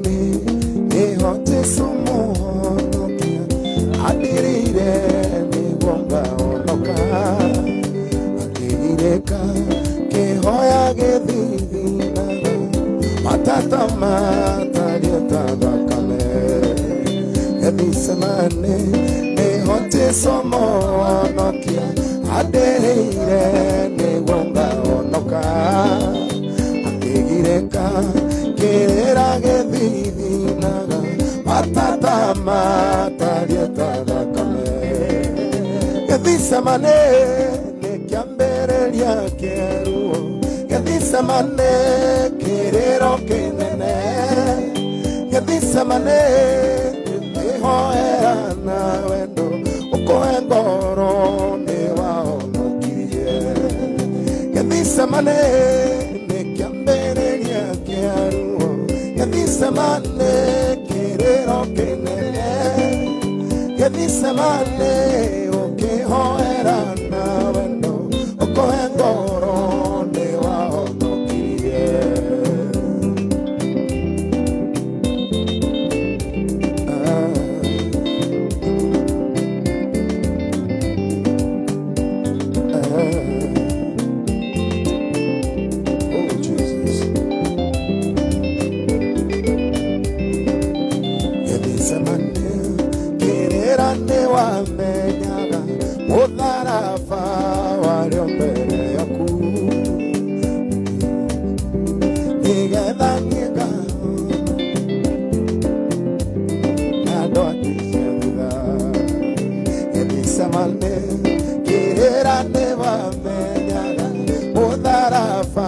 Gethisemane nĩho Jesũ mũhonokia andirire nĩguo ngahonoka akĩgirĩka kĩhoya gĩthithinaga matata matariĩ ta thakame. Gethisemane nĩho Jesũ mũhonokia andirire nĩguo ngahonoka akĩgirĩka kĩrĩra gĩthithinaga matata matariĩ ta thakame. Gethisemane nĩ kĩambĩrĩria kĩeruo, Gethisemane kĩrĩro kĩnene, Gethisemane nĩhoera na wendo ũkũhe ngoro nĩ wahonokirie. Gethisemane nĩ kĩambĩrĩria kĩaruo, Gethisemane kĩrĩro kĩnene, Gethisemane ũkĩhoera na wendo ũkũhe ngoro nĩ wahonokirie. Ah, ah. Oh, Jesus. Gethisemane kĩrĩra nĩ wamenyaga mũtharaba warĩ o mbere yaku nĩgetha niĩ na andũ cia thutha. Gethisemane kĩrĩra nĩ wamenyaga mũtharaba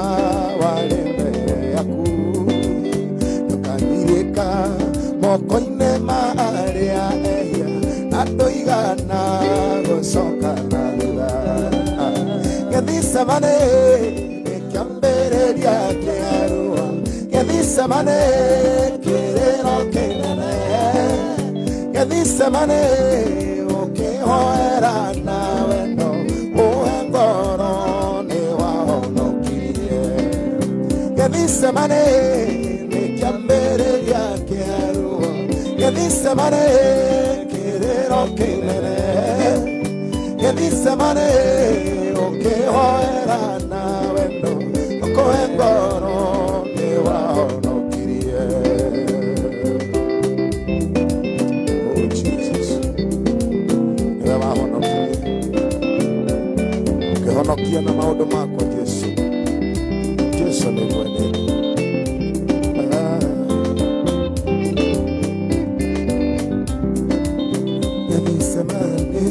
warĩ mbere yaku ndũkagirĩka moko-inĩ ma arĩa ehia na ndũigana gũcoka na thutha. Gethisemane nĩ kĩambĩrĩria kĩa ruo, Gethisemane kĩrĩro kĩnene, Gethisemane ũkĩhoera na wendo ũhe ngoro nĩ wahonokirie. Gethisemane nĩ kĩambĩrĩria kĩa ruo, Gethisemane kĩrĩro kĩnene, Gethisemane ũkĩhoera na wendo ũkũhe ngoro nĩ wahonokirie. Oh Jesus, nĩwe wahonokirie, ũkĩhonokia na maũndũ makwa. Jesu, Jesu nĩ ngwendete. Ah. Gethisemane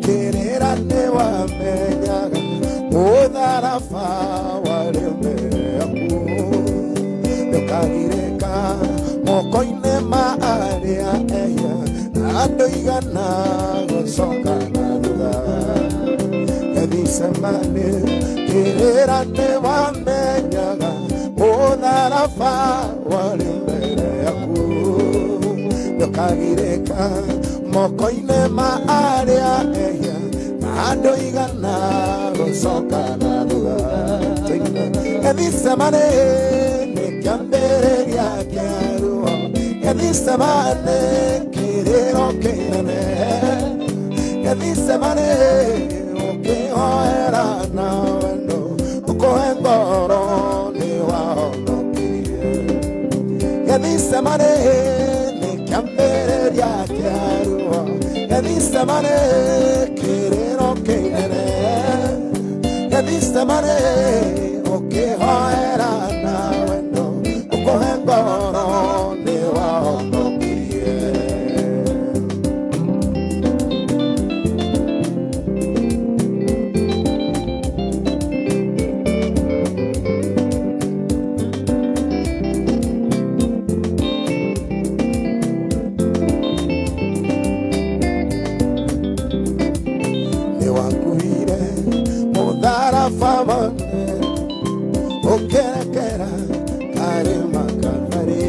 kĩrĩra nĩ wamenyaga mũtharaba warĩ mbere yaku ndũkagirĩka moko-inĩ ma arĩa ehia na ndũigana gũcoka na thutha. Gethisemane kĩrĩra nĩ wamenyaga mũtharaba warĩ mbere yaku ndũkagirĩka moko-inĩ ma arĩa ehia na ndũigana gũcoka na thutha. Gethisemane nĩ kĩambĩrĩria kĩa ruo, Gethisemane kĩrĩro kĩnene, Gethisemane ũkĩhoera na wendo ũkũhe ngoro nĩ wahonokirie. Gethisemane nĩ kĩambĩrĩria kĩa ruo, Gethisemane kĩrĩro kĩnene, Gethisemane ũkĩhoera na wendo ũkũhe ngoro nĩ wahonokirie. Nĩ wakuire mũtharaba wothe ũkĩrekera karĩma Kalvarĩ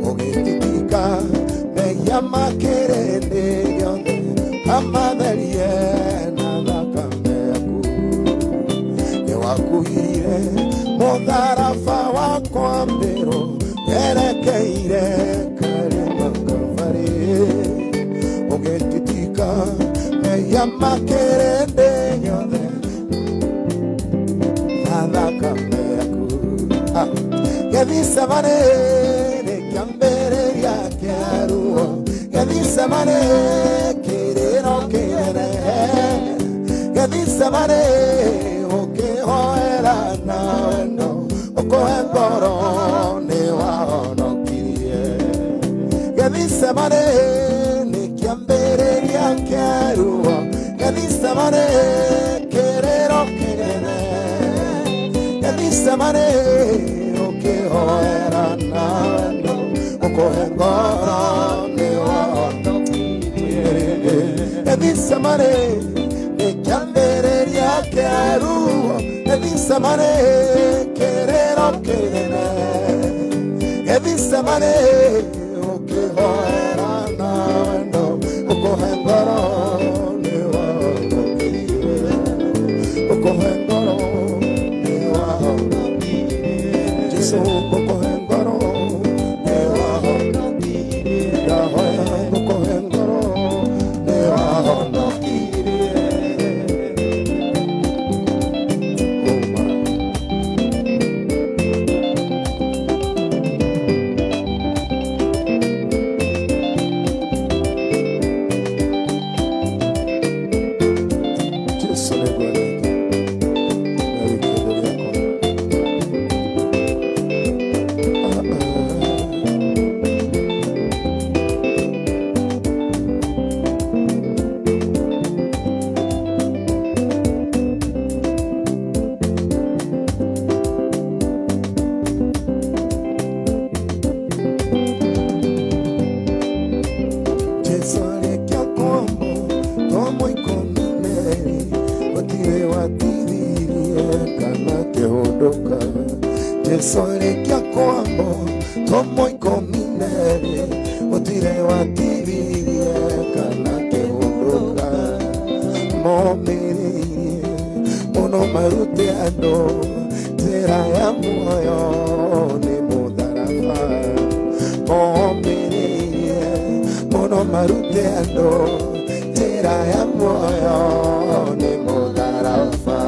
ũgĩtitika mehia ma kĩrĩndĩ gĩothe amatherie na thakame yaku. Nĩ wakuire mũtharaba wa kwambĩrwo werekeire Waumire karima Kalvari, ũgĩtitika mehia makĩrĩndĩ yothe na thakame yaku. Ah. Gethsemane nĩ kĩambĩrĩria kĩa ruo, Gethsemane kĩrĩro kĩnene, Gethsemane ũkĩhoera na wendo, ũkũhe ngoro nĩ wahonokirie. Gethsemane nĩ kĩambĩrĩria kĩa ruo, Gethsemane kĩrĩro kĩnene, Gethsemane ũkĩhoera na wendo, ũkũhe ngoro nĩ wahonokirie. Gethsemane nĩ kĩambĩrĩria kĩa ruo, Gethsemane kĩrĩro kĩnene, Gethsemane ũkĩhoera na wendo, ũkũhe ngoro nĩ wahonokirie, ũkũhe ngoro nĩ wahonokirie, Jesu ũkũhe ngoro nĩ wahonokirie, Yahweh ũkũhe ngoro nĩ wahonokirie. Oh my. Jesu nĩngwendete na gĩkĩndũ gĩakwa. Ah, ah. Jesu arĩkia kwambwo tomo 12, gũtirĩ watithirie kana kĩhũndũka. Jesu arĩkia kwambwo tomo 12, gũtirĩ watithirie kana kĩhũndũka. Momĩrĩirie mũno marute andũ njĩra ya muoyo nĩ mũtharaba. Momĩrĩirie mũno marute andũ njĩra ya muoyo nĩ mũtharaba.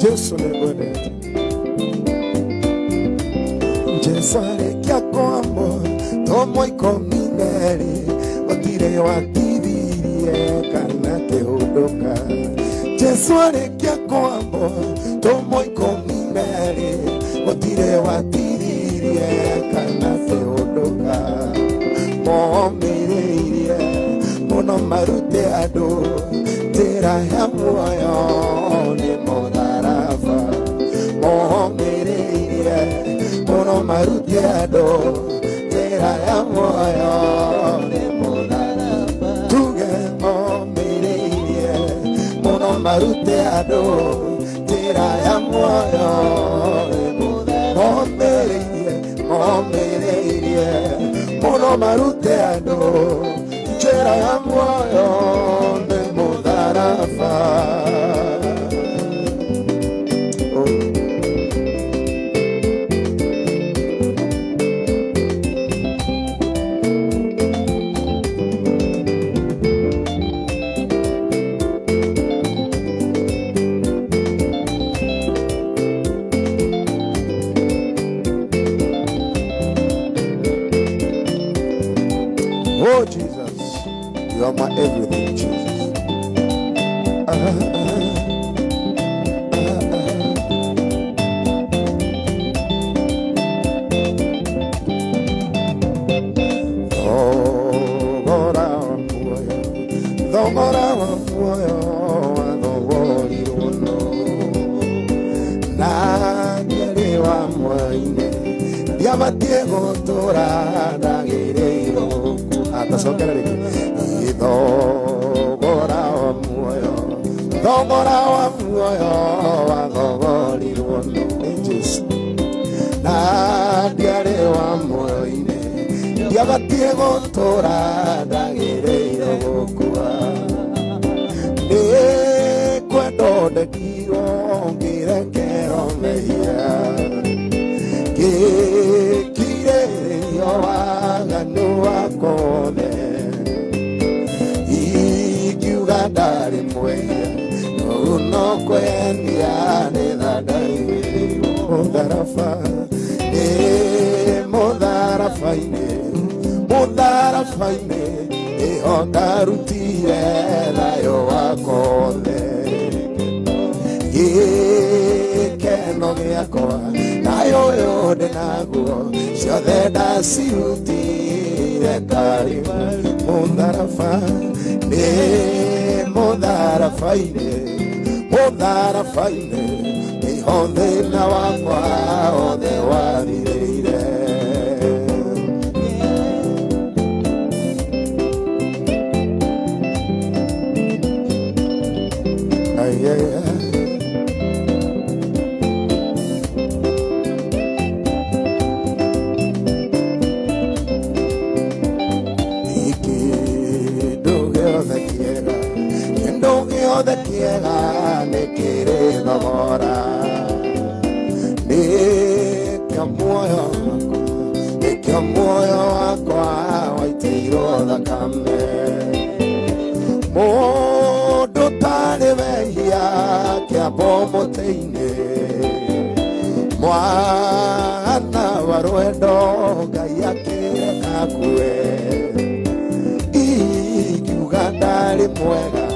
Jesu nĩngwendete. Jesu arĩkia kwambwo tomo 12, gũtirĩ watithirie kana kĩhũndũka. Jesu arĩkia kwambwo tomo 12, gũtirĩ watithirie kana kĩhũndũka. Momĩrĩirie mũno marute andũ njĩra ya muoyo nĩ mũtharaba. Momĩrĩirie mũno marute andũ njĩra ya muoyo nĩ mũtharaba. Tuge momĩrĩirie mũno marute andũ njĩra ya muoyo nĩ mũtharaba. Momĩrĩirie, momĩrĩirie mũno marute andũ njĩra ya muoyo nĩ mũtharaba. Oh. Oh Jesus, you are my everything, Jesus. Ah, ah, ah, ah. Thogora wa muoyo, thogora wa muoyo wathogorirwo no na ndiarĩ wa mwaine, ndiabatiĩ gũtũra ndagĩrĩirwo. Atacokera rĩngĩ. Thogora wa muoyo, thogora wa muoyo wathogorirwo no nĩ Jesu, na ndiarĩ wa muoyo-inĩ, ndiabatiĩ Ndabatiĩ gũtũra ndagĩrĩirwo gũkua. Nĩ kwendwo ndendirwo ngĩrekerwo mehia. Ngĩkirĩrĩrio waganu wakwa wothe. Ingiuga ndarĩ mwehia, ũũ no kwenia nĩ tha ndaiguĩrĩirwo. Mũtharaba, nĩ mũtharaba-inĩ, mũtharaba-inĩ nĩho ndarutire thayũ wakwa wothe. Gĩkeno gĩakwa thayũ ũyũ ndĩ naguo ciothe ndacirutire Kalvari. Mũtharaba, nĩ mũtharaba-inĩ, mũtharaba-inĩ nĩho thĩna wakwa wothe wathirĩire. Ai, ai, ai. Kĩndũ gĩothe kĩega, kĩndũ gĩothe kĩega nĩ kĩrĩ thogora. Nĩkĩo muoyo wakwa, nĩkĩo muoyo wakwa waitĩirwo thakame. Mũndũ ũtarĩ wehia kĩambo mũtĩ-inĩ, mwana wa rwendo Ngai akĩreka akue. Ingiuga ndarĩ mwega,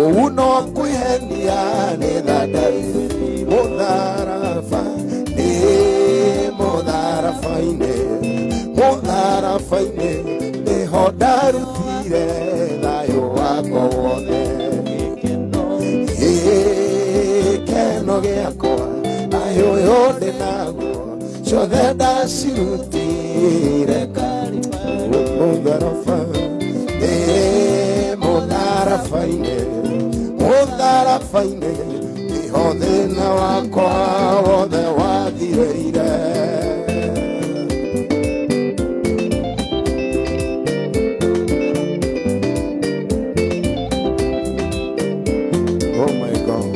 ũũ no kwĩhenia nĩ tha ndaiguĩrĩirwo. Mũtharaba, nĩ mũtharaba-inĩ, mũtharaba-inĩ nĩho ndarutire thayũ wakwa wothe. Gĩkeno gĩakwa thayũ ũyũ ndĩ naguo ciothe ndacirutire Kalvari. Mũtharaba, nĩ mũtharaba-inĩ, mũtharaba-inĩ nĩho thĩna wakwa wothe wathirĩire. Oh my God,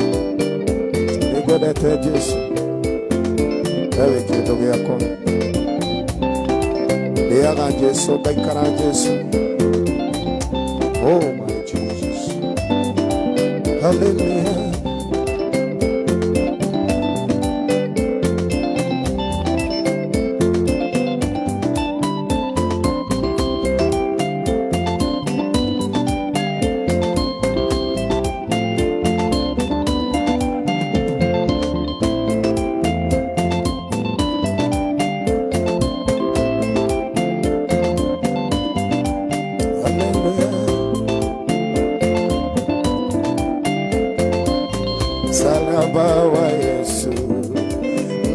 nĩngwendete Jesu, we wĩ kĩndũ gĩakwa. Ndĩaga Jesu, ngaikara Jesu. Oh my Jesus, hallelujah. Hallelujah. Msalaba wa Yesu,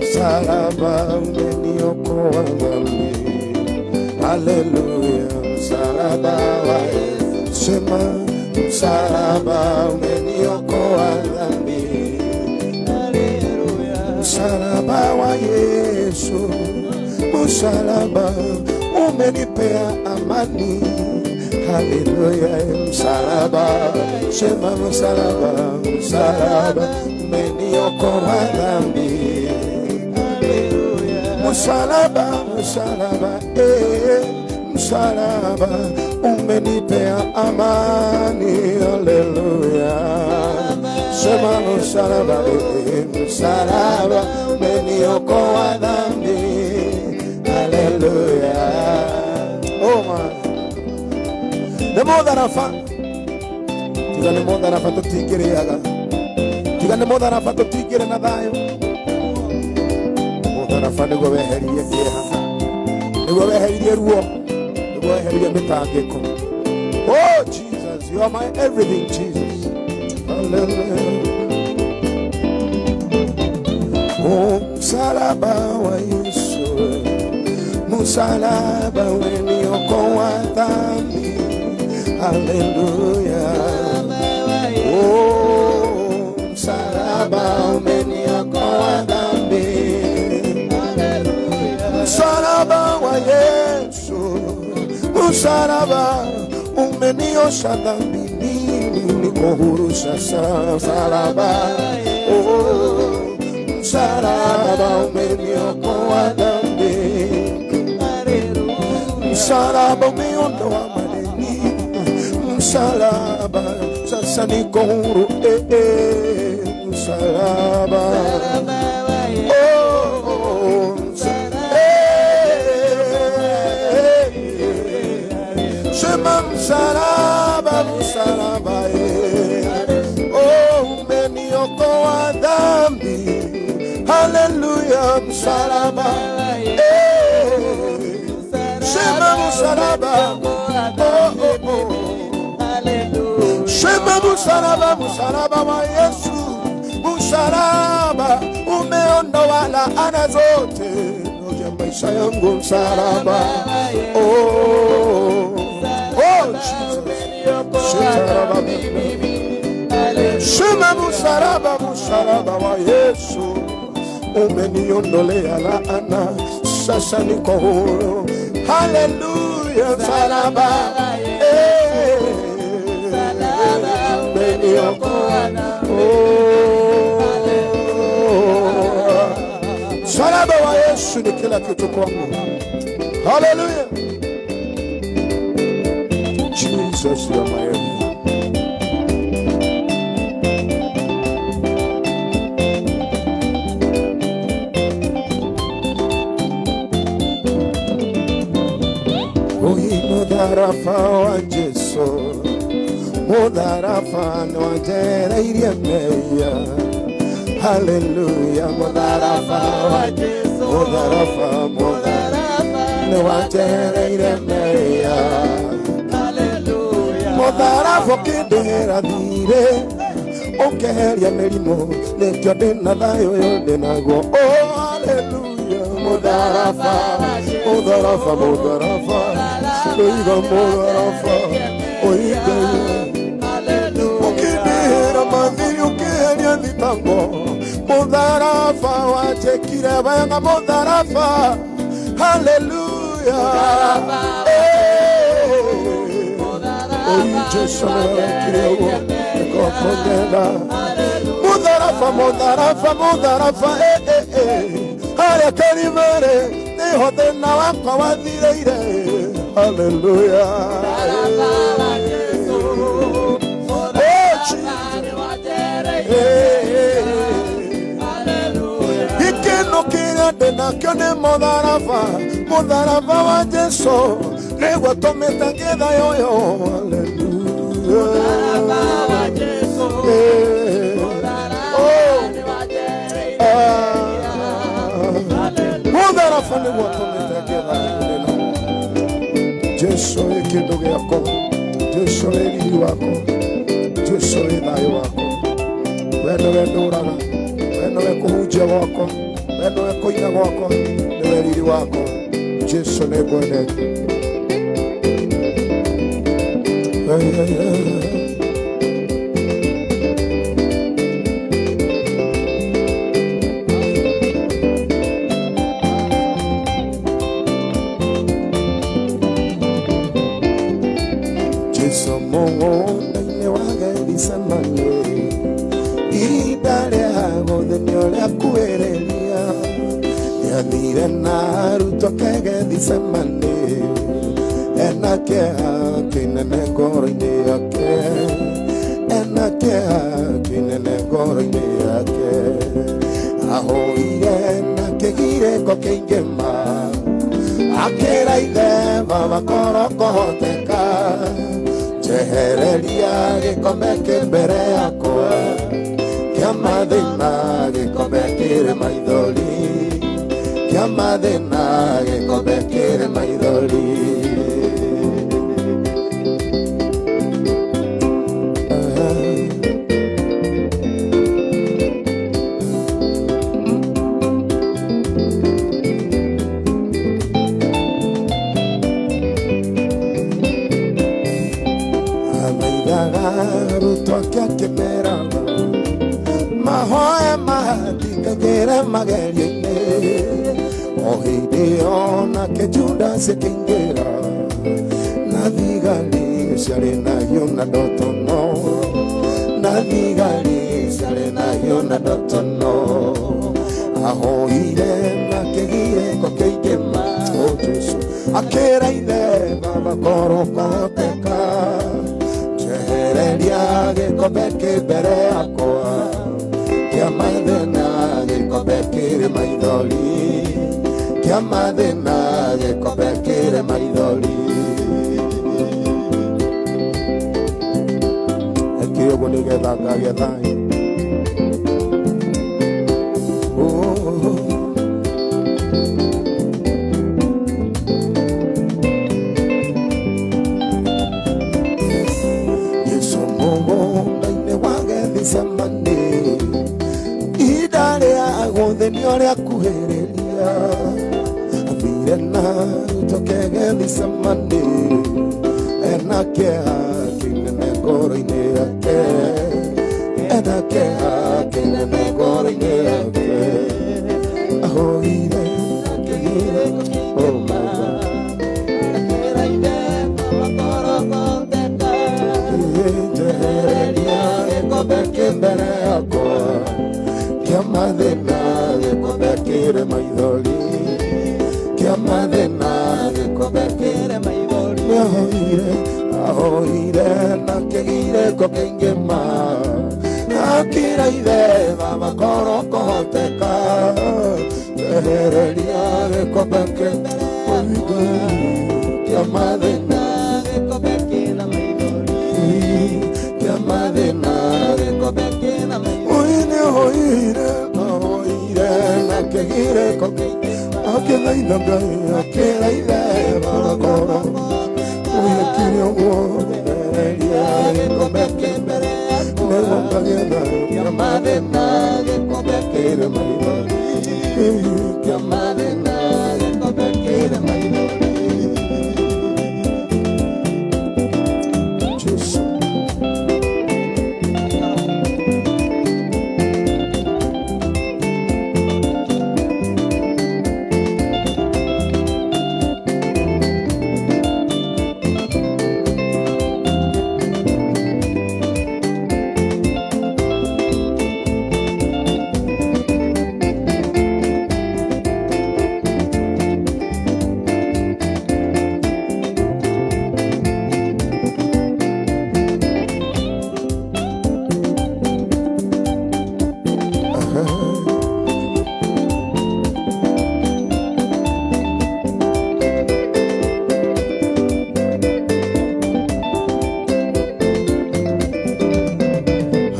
msalaba umeniokoa dhambi. Haleluya, msalaba wa Yesu. Sema, msalaba umeniokoa dhambi. Msalaba wa Yesu, msalaba umenipea amani. Haleluya, msalaba, sema msalaba, msalaba umeniokoa dhambi. Msalaba, msalaba, eh, msalaba umenipea amani. Haleluya. Sema msalaba, eh, msalaba umeniokoa dhambi. Haleluya. Oh my. Nĩ mũtharaba, tiga nĩ mũtharaba tũtingĩrĩaga, tiga nĩ mũtharaba tũtingĩrĩ na thayũ. Mũtharaba nĩguo weheririe kĩeha, nĩguo weheririe ruo, nĩguo weheririe mĩtangĩko. Oh Jesus, you are my everything, Jesus. Hallelujah. Oh, msalaba wa Yesu, msalaba umeniokoa dhambi. Haleluya. Oh, msalaba umeniokoa dhambi. Msalaba wa Yesu, Msalaba umeniosha dhambi, mimi niko huru sasa. Msalaba, oh, msalaba umeniokoa dhambi, msalaba umeondoa madeni, msalaba sasa niko huru, eh, eh, msalaba. Oh, oh, eh, eh. Sema msalaba, msalaba, eh. Oh, umeniokoa dhambi. Haleluya, msalaba. Eh. Sema msalaba. Oh, oh, oh. Sema msalaba, msalaba wa Yesu, msalaba umeondoa laana zote ya maisha yangu, msalaba. Oh, oh, Jesus. Shitaraba. Sema msalaba, msalaba wa Yesu umeniondolea laana, sasa niko huru. Haleluya, msalaba. Eh, umeniokoa. Oh, msalaba wa Yesu ni kila kitu kwangu. Haleluya. Jesus, you are my everything. Uyu mũtharaba wa Jesu, mũtharaba nĩwanjereirie mehia. Haleluya, mũtharaba wa Jesu, mũtharaba, mũtharaba nĩwanjereirie mehia. Mũtharaba ũkĩndĩhĩra thirĩ, ũkeheria mĩrimũ, nĩkĩo ndĩna thayũ ũyũ ndĩnaguo. Oh, haleluya, mũtharaba, mũtharaba, mũtharaba, ndoiga mũtharaba, oiga ũkĩndĩhĩra mathirĩ, ũkĩeheria thitango, mũtharaba wanjĩkire wega, mũtharaba, haleluya. Eh. Oi, Jesu nĩwekire ũguo nĩkũkũgetha. Mũtharaba, mũtharaba, mũtharaba, eh, eh, eh. Harĩa Kalivary nĩho thĩna wakwa wathirĩire. Haleluya. Oh, Jesus. Eh, eh, eh. Gĩkeno kĩrĩa ndĩnakĩo nĩ mũtharaba, mũtharaba wa Jesu nĩguo tũmĩte ngĩe thayũ ũyũ. Haleluya. Eh. Oh. Ah. Mũtharaba nĩguo tũmĩte ngĩe thayũ ndĩnaguo. Jesu wĩ kĩndũ gĩakwa, Jesu wĩ riri wakwa, Jesu wĩ thayũ wakwa. We nĩwe ndũraga, we nĩwe kũhunjia gwakwa, we nĩwe kũina gwakwa, nĩwe riri wakwa. Jesu nĩngwendete. Hey, hey, hey, hey. Jesu mũgũnda-inĩ wa Gethisemane, ihinda rĩa gũthĩnio ũrĩa kuhĩrĩria, nĩathire na arutwo ake Gethisemane, ena kĩeha kĩnene ngoro-inĩ yake, ena kĩeha kĩnene ngoro-inĩ yake, ahoire na kĩgirĩko kĩingĩ ma, akĩra ithe baba korwo kũhoteka, njehereria gĩkombe kĩ mbere yakwa kĩa mathĩna, gĩkombe kĩrĩ maithori, kĩa mathĩna, gĩkombe kĩrĩ maithori. Athaithaga arutwo ake akĩmeraga mahoe matikagĩre magerio-inĩ. O hĩndĩ ĩyo nake Judas akĩingĩra Ciarĩ na hiũ na ndotono, na thigari ciarĩ na hiũ na ndotono. Ahoire na kĩgirĩko kĩingĩ ma. Oh Jesu, akĩra ithe, Baba, korwo kwahoteka, njehereria gĩkombe kĩ mbere yakwa kĩa mathĩna, gĩkombe kĩrĩ maithori, kĩa mathĩna, gĩkombe kĩrĩ maithori. Ekire ũguo nĩgetha ngagĩa thayũ. Oh. Yesu mũgũnda-inĩ wa Gethisemane, ihinda rĩa gũthĩnio rĩakuhĩrĩria, athire na arutwo Gethisemane, ena kĩeha kĩnene ngoro-inĩ yake, ena kĩeha kĩnene ngoro-inĩ yake. Ahoire akĩgire. Oh my God. Njehereria gĩkombe kĩ mbere yakwa kĩa mathĩna, gĩkombe kĩrĩ maithori, kĩa mathĩna, gĩkombe kĩrĩ maithori. Ahoire, ahoire na kĩgirĩko kĩingĩ ma, akĩra ithe, Baba, korwo kũhoteka, njehereria gĩkombe kĩ mbere yakwa kĩa mathĩna, kĩa mathĩna, gĩkombe kĩna maithori. Ahoire, ahoire na kĩgirĩko akĩthaitha Ngai, akĩra ithe, Baba, korwo ũyekire ũguo, njehereria gĩkombe kĩ mbere nĩguo ngagĩe thayũ, kĩa mathĩna, gĩkombe kĩrĩ maithori, kĩa mathĩna, gĩkombe kĩrĩ maithori. Jesu.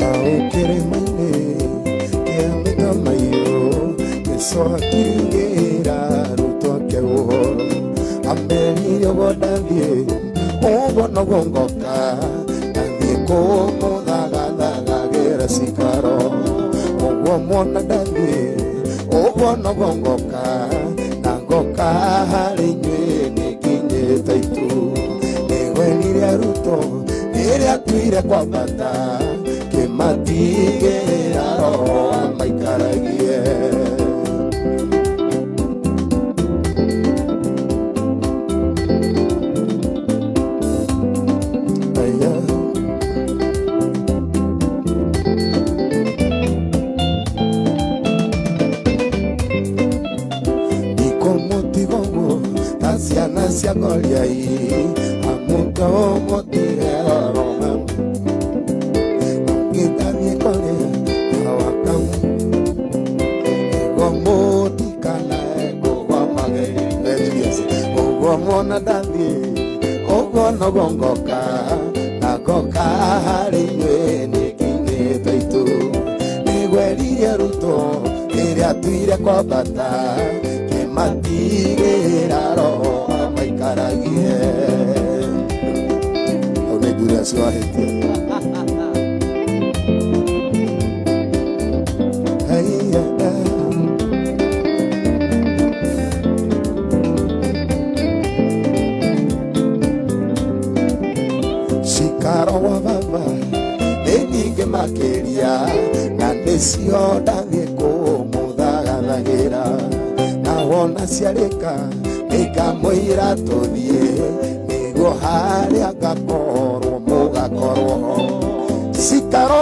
Hau kĩrĩma-inĩ kĩa mĩtamaiyũ, Jesũ akiugĩra arutwo ake ũhoro, amerire ũguo ndathiĩ ũguo noguo ngoka, ndathiĩ kũmũthagathagagĩra cikaro. Ũguo mwona ndathiĩ ũguo noguo ngoka, na ngoka harĩ inyuĩ nĩnginyĩte itu. Nĩgwerire arutwo rĩrĩa atuire kwambata, kĩmatigĩra Roho amaikaragie. Aya. Ndikũmũtiga ũguo ta ciana cia ngoriai, amũtomũtige Roho ngĩthiĩ kũrĩa awakamu nĩguo mũtikanae kũgwa magerio. Ũguo mwona ndathiĩ ũguo noguo ngoka, na ngoka harĩ inyuĩ nĩnginyĩte itu. Nĩgweririe arutwo rĩrĩa atuire kwambata, kĩmatigĩra Roho amaikaragie. Hau nĩ Julius wahĩtia. Haiya. Cikaro wa Baba nĩ nyingĩ makĩria, na nĩcio ndathiĩ kũmũthagathagĩra, na wona ciarĩka nĩngamwĩra tũthiĩ, nĩguo harĩa ngakorwo.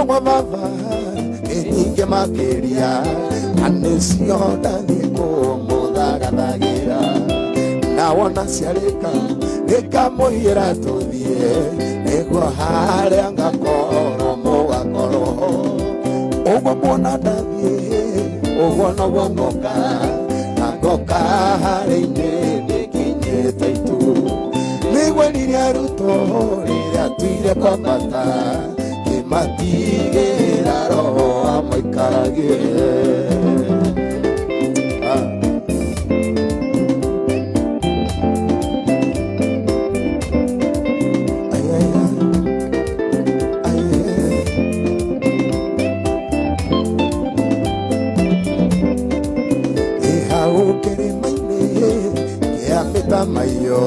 Gwa baba nĩ nyingĩ makĩria na nĩcio ndathiĩ kũmũthagathagĩra na wona ciarĩka nĩkamũiyĩra tũthiĩ nĩguo harĩa ngakorwo mũgakorwo ho ũguo muona ndathiĩ ũguo noguo ngoka na ngoka harĩ inyuĩ ndĩkinyĩte itu nĩgwerire arutwo rĩrĩa tuire kwambata kĩmatigĩra roho amũikaragĩre. Ah. Ay, ay, ay. Ay, ay. Hau kĩrĩma-inĩ kĩa mĩtamaiyũ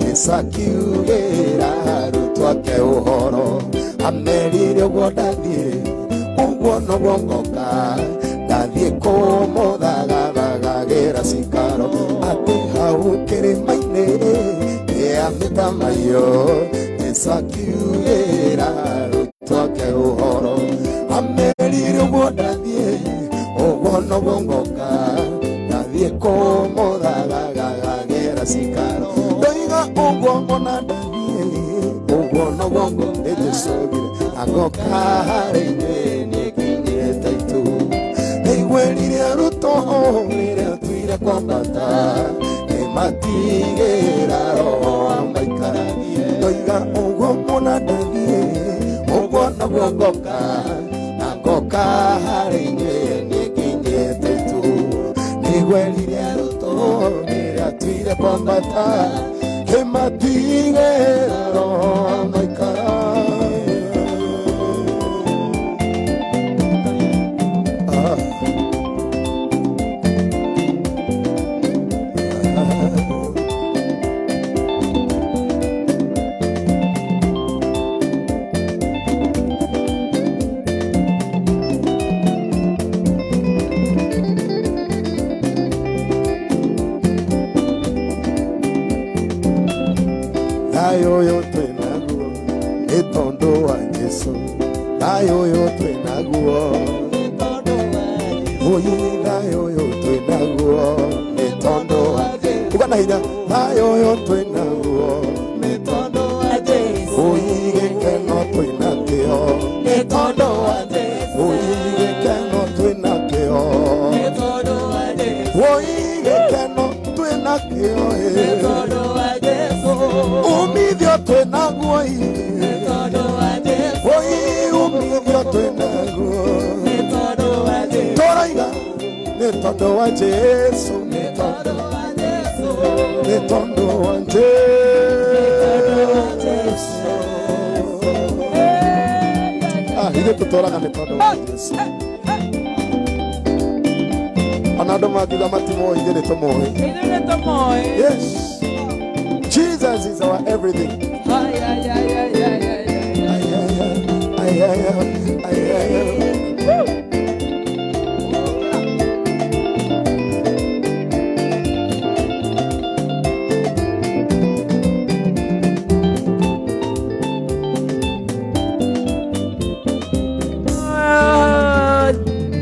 Jesũ akiugĩra arutwo ake ũhoro amerire ũguo ndathiĩ ũguo noguo ngoka ndathiĩ kũmũthagathagagĩra cikaro atĩ hau kĩrĩma-inĩ kĩa mĩtamaiyũ Jesũ akiugĩra arutwo ake ũhoro amerire ũguo ndathiĩ ũguo noguo ngoka ndathiĩ kũmũthagathagagĩra cikaro ndoiga ũguo ona ndathiĩ ũguo noguo nĩ Jesũ augire agoka harĩ inyuĩ nĩkinyĩte itu nĩigwĩrire arutwo rĩrĩa tuire kwambata kĩmatigĩra roho amaikaragie ndoiga ũguo ona ndathiĩ ũguo noguo ngoka na ngoka harĩ inyuĩ nĩkinyĩte itu nĩgwerire arutwo rĩrĩa tuire kwambata kĩmatigĩra roho amaikaragie. Ah. Thayũ ũyũ twĩ naguo nĩ tondũ wa Jesũ thayũ ũyũ twĩ naguo ũi thayũ ũyũ twĩ naguo nĩ tondũ wa uga na hinya thayũ ũyũ twĩ naguo Nĩ tondũ wa Jesũ. Ũi gĩkeno twĩ nakĩo Nĩ tondũ wa Jesũ. Ũi gĩkeno twĩ nakĩo Nĩ tondũ wa Jesũ. Ũi gĩkeno twĩ nakĩo Nĩ tondũ wa Jesũ. Umithio twĩ naguo Nĩ tondũ wa Jesũ. Ũi umithio twĩ naguo Nĩ tondũ wa Jesũ. Tũroiga nĩ tondũ wa Jesũ Nĩ tondũ wa Jesũ. Nĩ tondũ wa Jesũ. Ah, ithuĩ tũtũraga nĩ tondũ wa Jesũ ona andũ mangiuga matimoĩ ithuĩ nĩ tũmoĩ. Ithuĩ nĩ tũmoĩ. Yes, Jesus is our everything. Ay, ay, ay, ay, ay, ay, ay. Ay, ay, ay, ay, ay, ay, ay. Woo! Oh,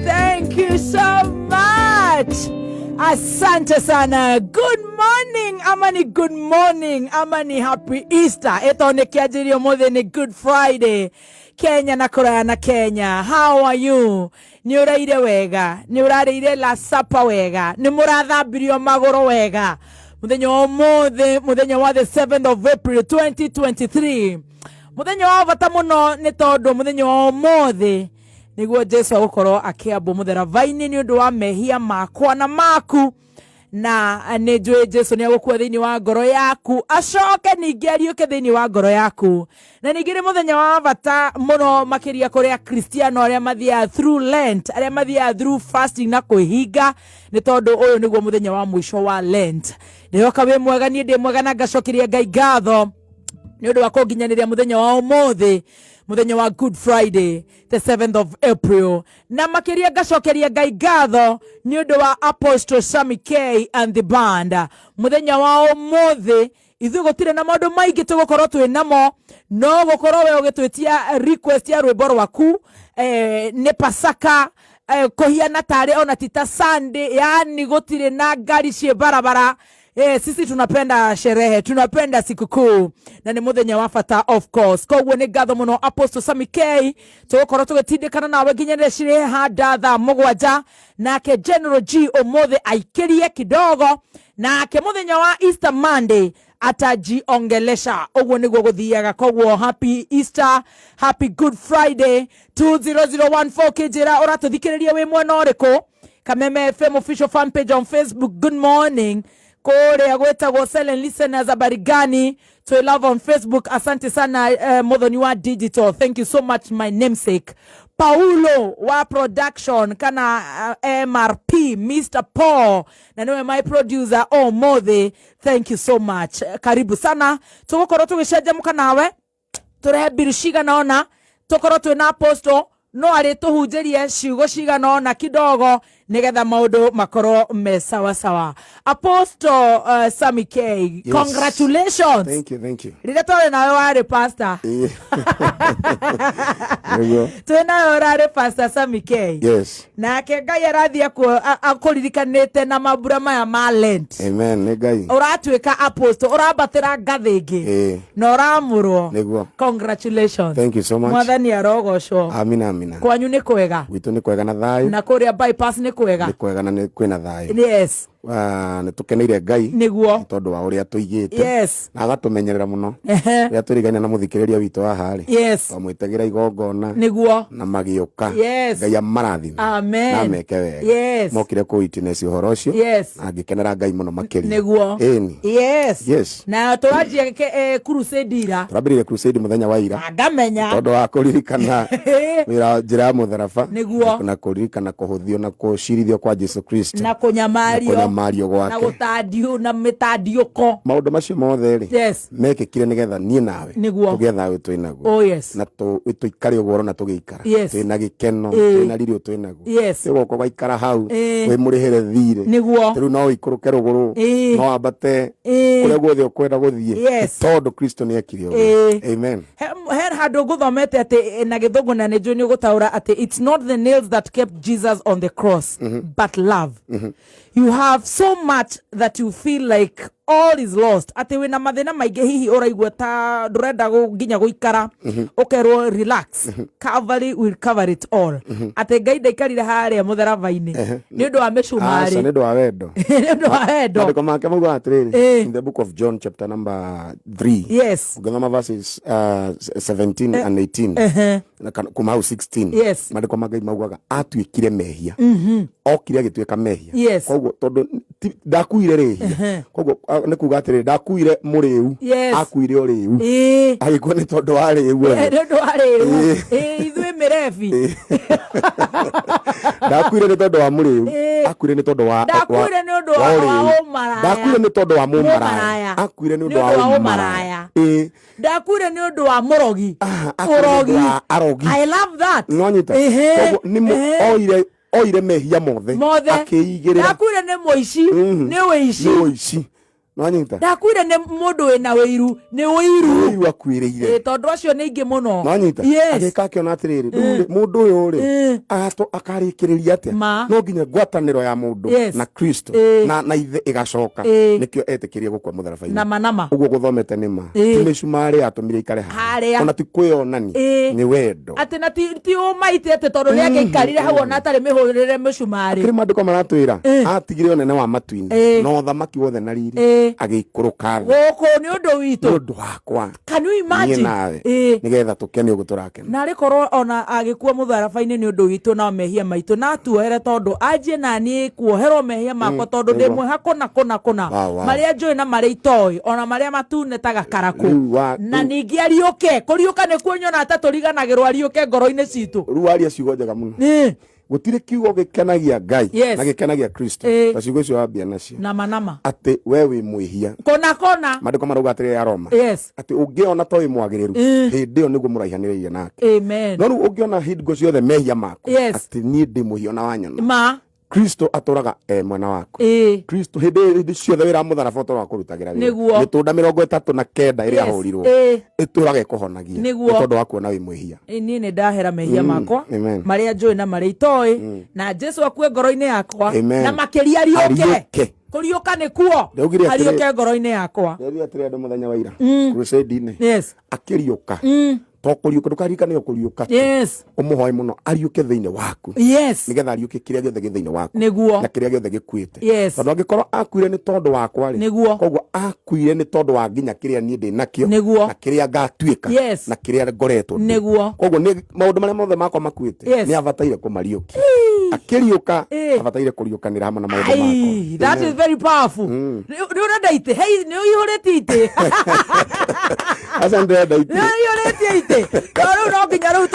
thank you so much. Asante sana. Good morning, ama ni good morning, ama ni happy Easter. Ĩto nĩ kĩanjĩrio ũmũthĩ nĩ Good Friday. Kenya na kũraya na Kenya. How are you? Nĩ ũraire wega? Nĩ ũrarĩire last supper wega? Nĩ mũrathambirio magũrũ wega? Mũthenya wa ũmũthĩ, mũthenya wa the 7th of April 2023. Mũthenya wa bata mũno nĩ tondũ mũthenya wa ũmũthĩ nĩguo Jesu agũkorwo akĩambwo mũtharaba-inĩ nĩ ũndũ wa mehia makwa na maku na nĩ njũĩ Jesu nĩ agũkua thĩinĩ wa ngoro yaku acoke ningĩ ariũke thĩinĩ wa ngoro yaku na ningĩ nĩ mũthenya wa bata mũno makĩria kũrĩ akristiano arĩa mathiaga through Lent, arĩa mathiaga through fasting na kwĩhinga nĩ tondũ ũyũ nĩguo mũthenya wa mũico wa Lent. Ndĩroka wĩ mwega, niĩ ndĩ mwega na ngacokeria Ngai ngatho nĩ ũndũ wa kũnginyanĩria mũthenya wa ũmũthĩ, mũthenya wa Good Friday, the 7th of April, na makĩria ngacokeria Ngai ngatho nĩ ũndũ wa Apostle Sammy K and the band. Mũthenya wa ũmũthĩ Ithuĩ gũtirĩ na maũndũ maingĩ tũgũkorwo twĩ namo, no gũkorwo we ũgĩtwĩtia request ya rwĩmbo rwaku. Nĩ Pasaka, kũhiana tarĩ ona ti ta Sunday, yani gũtirĩ na ngari ciĩ barabara. Sisi tunapenda sherehe, tunapenda sikukuu na nĩ mũthenya wa bata, of course. Koguo nĩ ngatho mũno, Apostle Sami K. Tũgũkorwo tũgĩtindĩkana nawe nginya rĩrĩa cirĩ handa thaa 7. Nake General G ũmũthĩ aikĩrie kidogo, nake mũthenya wa Easter Monday atajiongelesha. Ũguo nĩguo gũthiaga. Koguo happy Easter, happy Good Friday. 20014 kĩnjĩra ũratũthikĩrĩria wĩ mwena ũrĩkũ. Kameme FM official fan page on Facebook, good morning. Kũrĩa gwĩtagwo Silent Listeners, habari gani? To love on Facebook, asante sana. Muthoni wa digital, thank you so much, my namesake Paulo wa production kana MRP, Mr Paul, na niwe my producer ũmũthĩ. Thank you so much. Karibu sana. Tũgũkorwo tũgĩcanjamũka nawe, tũrehe mbiru cigana ona, tũkorwo twĩna apostle no arĩ tũhunjĩrie ciugo cigana ona kidogo nigetha maũndũ makorwo me sawa sawa. Apostle Sami K, Yes. congratulations. Thank you, thank you. Rĩrĩa twarĩ nawe warĩ pastor. Nĩguo. Twĩ nawe ũrarĩ Pastor Sami K. Yes. Nake Ngai arathiĩ akũririkanĩte na mambura maya ma Lent. Amen, nĩ Ngai. Ũratuĩka apostle, ũrambatĩra ngathĩ ĩngĩ na ũramũrwo. Nĩguo. Congratulations. Thank you so much. Mwathani arogocwo. Amina, amina. Kwanyu nĩ kwega? Gwitũ nĩ kwega na thayũ. Na kũrĩa bypass nĩ kwega? Nĩ kwega na nĩ kwĩna thayũ. Nĩ tũkeneire Ngai nĩ tondũ wa ũrĩa tũigĩte na agatũmenyerera mũno. Rĩrĩa tũrigaine na mũthikĩrĩria witũ haha rĩ, twamwĩtagĩra igongona na magĩũka. Ngai amarathime Amen. na ameke wega. Mokire kũ witness ũhoro ũcio na ngĩkenera Ngai mũno makĩria. Ĩni. Yes. Na tũranjia crusade ira. Tũrambĩrĩirie crusade mũthenya wa ira Ngamenya. Tondũ wa kũririkana wĩra njĩra ya mũtharaba na kũririkana kũhũthio na kũcirithio kwa Jesu Kristo na kũnyamario kũnyamario na gwake. Gũtandio na mĩtandiũko. Maũndũ macio mothe rĩ, mekĩkire nĩgetha niĩ nawe tũgĩe thayũ twĩ naguo na tũikare ũguo ũrona tũgĩikara twĩna gĩkeno, twĩna riri twĩ naguo. Ũgoka ũgaikara hau wĩ mũrĩhĩre thirĩ. Rĩu no ũikũrũke rũgũrũ, no wambate kũrĩa guothe ũkwenda gũthiĩ tondũ Kristo nĩ ekire ũguo. Amen. He handũ ngũthomete atĩ na gĩthũngũ, na nĩ njũĩ nĩ ũgũtaũra, atĩ it's not the nails that kept Jesus on the cross but love. You have so much that you feel like all is lost, atĩ wĩna mathĩna maingĩ, hihi ũraigua ta ndũrenda nginya gũikara, ũkerwo relax, Calvary will cover it all, atĩ Ngai ndaikarire harĩa mũtharaba-inĩ nĩ ũndũ wa Aca, mĩcumarĩ. Nĩ ũndũ wa wendo. Nĩ ũndũ wa wendo. Maandĩko make maugaga atĩrĩrĩ, in the book of John chapter number 3, ũngĩthoma verses 17 and 18 na kuma hau 16, maandĩko ma Ngai maugaga atuĩkire mehia, okire agĩtuĩka mehia. Koguo tondũ ndakuire rĩhia, koguo nĩ kuga atĩrĩrĩ, ndakuire mũrĩu, akuire ũrĩu, agĩkua nĩ tondũ wa rĩu we. Nĩ ũndũ wa rĩu. Ithuĩ mĩrebi. Ndakuire nĩ tondũ wa mũrĩu, akuire nĩ tondũ wa Ndakuire nĩ ũndũ wa ũrĩu. ũmaraya. Ndakuire nĩ tondũ wa mũmaraya. Mũmaraya. Akuire nĩ Nĩ ũndũ wa ũndũ wa ũmaraya. ũmaraya. Ndakuire nĩ ũndũ wa mũrogi. Akuire nĩ ũndũ Ũrogi. wa arogi. I love that. Nĩwanyita? Koguo nĩ oire mehia mothe Mothe. akĩigĩrĩra. Ndakuire nĩ mũici, nĩ wĩici. Nĩ ũici, nĩwanyita? Ndakuire nĩ mũndũ wĩna wĩiru, nĩ wĩiru. Ũiru akuĩrĩire. Tondũ acio nĩ aingĩ mũno. Nĩwanyita? Agĩka akĩona atĩrĩrĩ, rĩu rĩ, mũndũ ũyũ rĩ, akarĩkĩrĩria atĩa? Ma. No nginya ngwatanĩro ya mũndũ na Kristo na ithe ĩgacoka. Nĩkĩo etĩkĩrie gũkua mũtharaba-inĩ. Nama nama. Ũguo gũthomete nĩ ma, ti mĩcumarĩ yatũmire ikare Harĩa. ona ti kwĩyonania, nĩ wendo. Atĩ na ti ũmaite atĩ tondũ nĩ angĩaikarire hau ona atarĩ mĩhũrĩre mĩcumarĩ. Kĩrĩ maandĩko maratwĩra atigire ũnene wa matu-inĩ na ũthamaki wothe na riri, agĩikũrũka thĩ gũkũ nĩ ũndũ witũ. Nĩ ũndũ wakwa Can you niĩ imagine? nawe, nĩgetha tũkene ũguo tũrakena. Na arĩ korwo ona agĩkua mũtharaba-inĩ nĩ ũndũ witũ na mehia maitũ, na atuohere, tondũ anjie na niĩ kuoherwo mehia makwa, tondũ ndĩ mwĩha kũna kũna kũna, marĩa njũĩ na marĩa itoĩ, ona marĩa matune ta gakarakũ. Na ningĩ ariũke, kũriũka nĩkuo nyona ta tũriganagĩrwo, ariũke ngoro-inĩ citũ. Rĩu waria ciugo njega mũno. Gũtirĩ kiugo gĩkenagia Ngai na gĩkenagia Kristo ta ciugo icio wambia nacio, Nama nama. Atĩ we wĩ mwĩhia. Kũna kũna. Maandĩko marauga atĩrĩrĩ ya Roma, atĩ ũngĩona to wĩ mwagĩrĩru, hĩndĩ ĩyo nĩguo mũraihanĩrĩirie nake. Amen. No rĩu ũngĩona hingo ciothe mehia maku, atĩ niĩ ndĩ mwĩhia ona wanyona, Ma. Kristo atũraga e mwena waku. Kristo hĩndĩ ciothe wĩra wa mũtharaba ũtũraga kũrutagĩra wĩra. Nĩguo. Mĩtũnda 39 ĩrĩa ahũrirwo Ĩĩ. ĩtũraga ĩkũhonagia. Nĩguo. Nĩ tondũ wa kuona wĩ mwĩhia. Niĩ nĩ ndahera mehia makwa Amen. marĩa njũĩ na marĩa itoĩ, na Jesu akue ngoro-inĩ yakwa. Amen. Na makĩria ariũke. Ariũke. Kũriũka nĩ kuo. Ndaugire atĩrĩ- Ariũke ngoro-inĩ yakwa. Nderire atĩrĩ andũ mũthenya wa ira crusade-inĩ, akĩriũka, to kũriũka, ndũkaririkane o kũriũka tu. Ũmũhoe mũno ariũke thĩinĩ waku, nĩgetha ariũke kĩrĩa gĩothe gĩ thĩinĩ waku Nĩguo. na kĩrĩa gĩothe gĩkuĩte. Tondũ angĩkorwo akuire nĩ tondũ wakwa rĩ, Nĩguo. koguo akuire nĩ tondũ wa nginya kĩrĩa niĩ ndĩ nakĩo, Nĩguo. na kĩrĩa ngatuĩka, na kĩrĩa ngoretwo ndĩ. Nĩguo. Koguo nĩ maũndũ marĩa mothe makwa makuĩte, nĩ abataire kũmariũkia. Akĩriũka, abataire kũriũkanĩra hamwe na maũndũ makwa. Ai, that is very powerful. Nĩ ũrenda itĩ? Hey, nĩ ũihũrĩtie itĩ. Aca, ndĩrenda Nĩ itĩ. ũihũrĩtie itĩ. To rĩu no nginya rĩu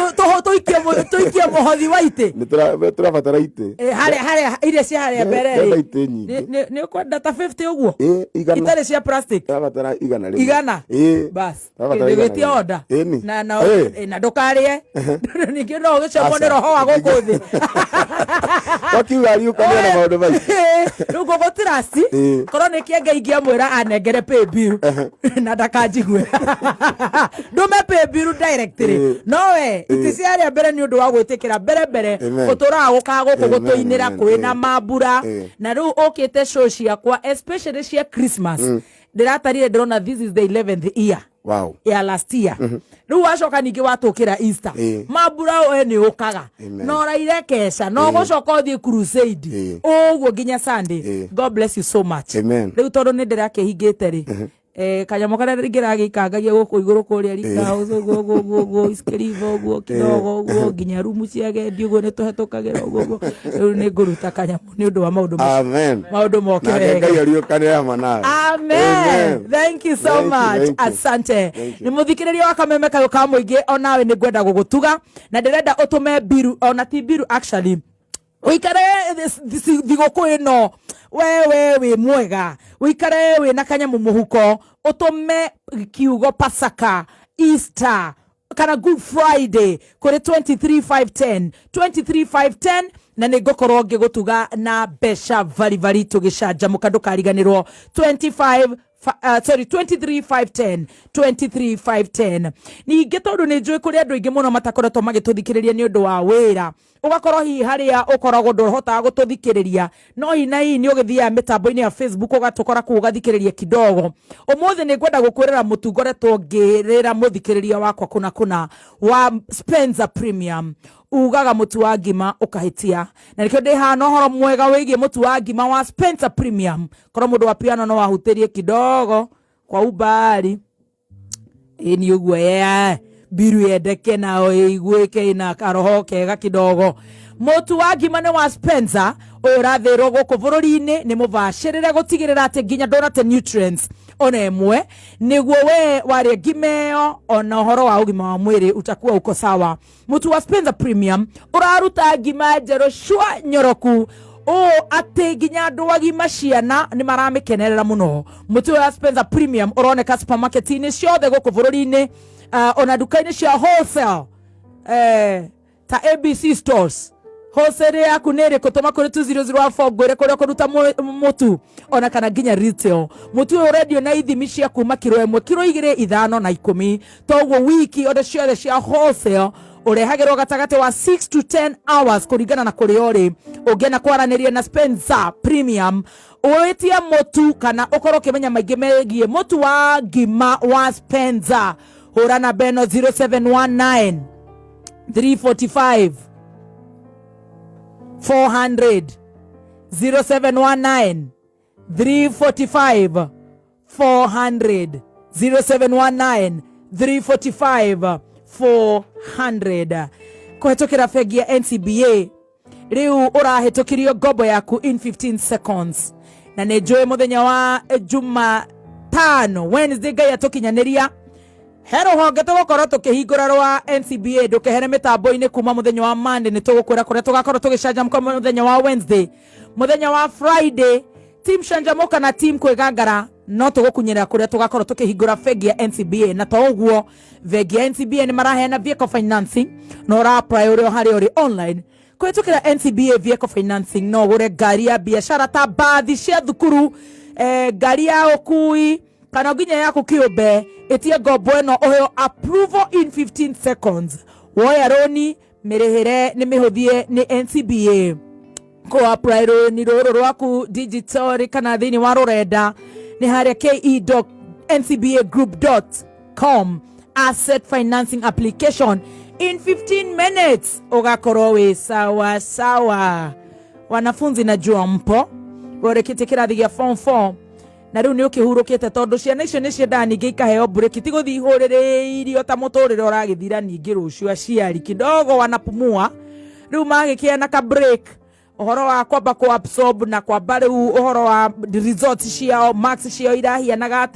tũikie mũhothi wa itĩ. Nĩ tũrabatara itĩ. Harĩa iria cia harĩa mbere Ndĩrenda rĩ. itĩ nyingĩ. Nĩ ũkwenda ta 50 ũguo? Ĩ, 100. Itarĩ cia plastic. Tũrabatara 100. 100? Ĩ. Bas. Tũrabatara igana Wĩtie rĩmwe. order. Ĩni. Na Ĩ. na ndũkarĩe. Ningĩ no ũgĩcomwo nĩ Aca. roho wa gũkũ thĩ. Wakiuga ariũkanĩre na maũndũ maingĩ. Rĩu ngũgũ trust. Korwo nĩ kĩenge ingĩamwĩra anengere pay bill na ndakanjigue, ndũme pay bill directly. No we itĩ cia harĩa mbere nĩ ũndũ wa gwĩtĩkĩra mbere mbere. Amen. Ũtũraga gũkaga gũkũ Amen, gũtũinĩra amen, kwĩna mambura. Na rĩu ũkĩte show ciakwa, especially cia Christmas, ndĩratarire ndĩrona this is the 11th year ya last year. Rĩu wacoka ningĩ watũkĩra Easter, mambura we nĩ ũkaga. Amen. Na ũraire keca no ũgũcoka ũthiĩ crusade ũguo nginya Sunday. God bless you so much. Amen. Rĩu tondũ nĩ ndĩrakĩhingĩte rĩ, kanyamũ karĩa ingĩragĩikangagia gũkũ igũrũ kũrĩa rikahouse ũguo ũguo ũguo ũguo iskiriva ũguo kidogo ũguo nginya rumu cia agendi ũguo nĩ tũhetũkagĩra ũguo ũguo, rĩu nĩ ngũruta kanyamũ nĩ ũndũ wa maũndũ macio. Amen. Maũndũ moke Nake wega. Ngai ariũkanĩre hamwe nawe. Amen. Thank you so Thank you, much. thank you. Asante. Thank you. Nĩ mũthikĩrĩria wa kameme kayũ ka mũingĩ, onawe nĩ ngwenda gũgũtuga na ndĩrenda ũtũme mbiru, ona ti mbiru actually, ũikare thigũkũ ĩno wewe wĩ mwega, ũikare wĩ na kanyamũ mũhuko, ũtũme kiugo Pasaka, Easter kana Good Friday kũrĩ 23510, 23510, na nĩ ngũkorwo ngĩgũtuga na mbeca varibari tũgĩcanjamũka. Ndũkariganĩrwo 25 sorry, 23510, 23510. Ningĩ tondũ nĩ njũĩ kũrĩ andũ aingĩ mũno matakoretwo magĩtũthikĩrĩria nĩ ũndũ wa wĩra, ũgakorwo hihi harĩa ũkoragwo ndũhotaga gũtũthikĩrĩria, no hihi na hihi nĩ ũgĩthiaga mĩtambo-inĩ ya Facebook ũgatũkora kũu ũgathikĩrĩria kidogo. Ũmũthĩ nĩ ngwenda gũkwĩrĩra mũtu ngoretwo ngĩrĩra mũthikĩrĩria wakwa kũna kũna wa Spencer Premium. Ugaga mũtu wa ngima ũkahĩtia, na nĩkĩo ndĩ haha na ũhoro mwega wĩgiĩ mũtu wa ngima wa Spencer Premium. Korwo mũndũ wa piano no ahutĩrie kidogo kwa umbali, ĩni ũguo mbiru yendeke nao ĩiguĩke ĩna karoho kega kidogo. Mũtu wa ngima nĩ wa Spencer ũyũ ũrathĩrwo gũkũ bũrũri-inĩ, nĩ mũbacĩrĩre gũtigĩrĩra atĩ nginya ndũnate nutrients ona ĩmwe, nĩguo we warĩa ngima ĩyo ona ũhoro wa ũgima wa mwĩrĩ utakuwa uko sawa. Mũtu wa Spencer Premium ũraruta ngima njerũ cua nyoroku ũũ atĩ nginya andũ agima, ciana nĩ maramĩkenerera mũno. Mũtu ũyũ wa Spencer Premium ũroneka supermarket-inĩ ciothe gũkũ bũrũri-inĩ, ona nduka-inĩ cia wholesale, ta ABC stores. Wholesale yaku nĩ ĩrĩkũ? Tũma kũrĩ 2004 ngwĩre kũrĩa ũkũruta mũtu, ona kana nginya retail. Mũtu ũyũ ũrendio na ithimi cia kuma kiro 1, kiro 2, 5 na 10. Toguo wiki order ciothe cia wholesale ũrehagĩrwo gatagatĩ wa 6 to 10 hours kũringana na kũrĩa ũrĩ. Ũngĩenda kwaranĩria na Spencer Premium, wĩtie mũtu kana ũkorwo ũkĩmenya maingĩ megiĩ mũtu wa ngima wa Spencer, hũra namba ĩno 0719 345 400, 0719 345 400, 0719 345 400. Kũhetũkĩra bengi ya NCBA rĩu ũrahĩtũkirio ngombo yaku in 15 seconds. Na nĩ njũĩ mũthenya wa Jumatano, Wednesday, Ngai atũkinyanĩria, he rũhonge tũgũkorwo tũkĩhingũra rwa NCBA. Ndũkehere mĩtambo-inĩ kuma mũthenya wa Monday, nĩ tũgũkwĩra kũrĩa tũgakorwo tũgĩcanjamũka mũthenya wa Wednesday. Mũthenya wa Friday, team Canjamũka na team Kwĩgangara no tũgũkunyĩra kũrĩa tũgakorwo tũkĩhingũra bengi ya NCBA. Na to ũguo, bengi ya NCBA nĩ maraheana vehicle financing na ũra apply ũrĩ o harĩa ũrĩ online. Kũhĩtũkĩra NCBA vehicle financing, no ũgũre ngari ya biacara ta mbathi cia thukuru, ngari ya ũkui kana nginya yaku kĩũmbe. Ĩtie ngombo ĩno, ũheo approval in 15 seconds. Woya rũni, mĩrĩhĩre nĩ mĩhũthie nĩ NCBA. Kũ apply rũni rũrũ rwaku digital kana thĩinĩ wa rũrenda nĩ harĩa ke.ncbagroup.com, asset financing application. In 15 minutes ũgakorwo wĩ sawa sawa. Wanafunzi, najua mpo ũrĩkĩtie kĩrathi gĩa form 4 na rĩu nĩ ũkĩhurũkĩte, tondũ ciana icio nĩ ciendaga ningĩ ikaheo break, ti gũthiĩ ihũrĩrĩirio ta mũtũrĩre ũragĩthira. Ningĩ rũciũ aciari kidogo wanapumua, rĩu magĩkĩa na ka break, ũhoro wa kwamba ku absorb na kwamba rĩu ũhoro wa results ciao, marks ciao irahianaga atĩ.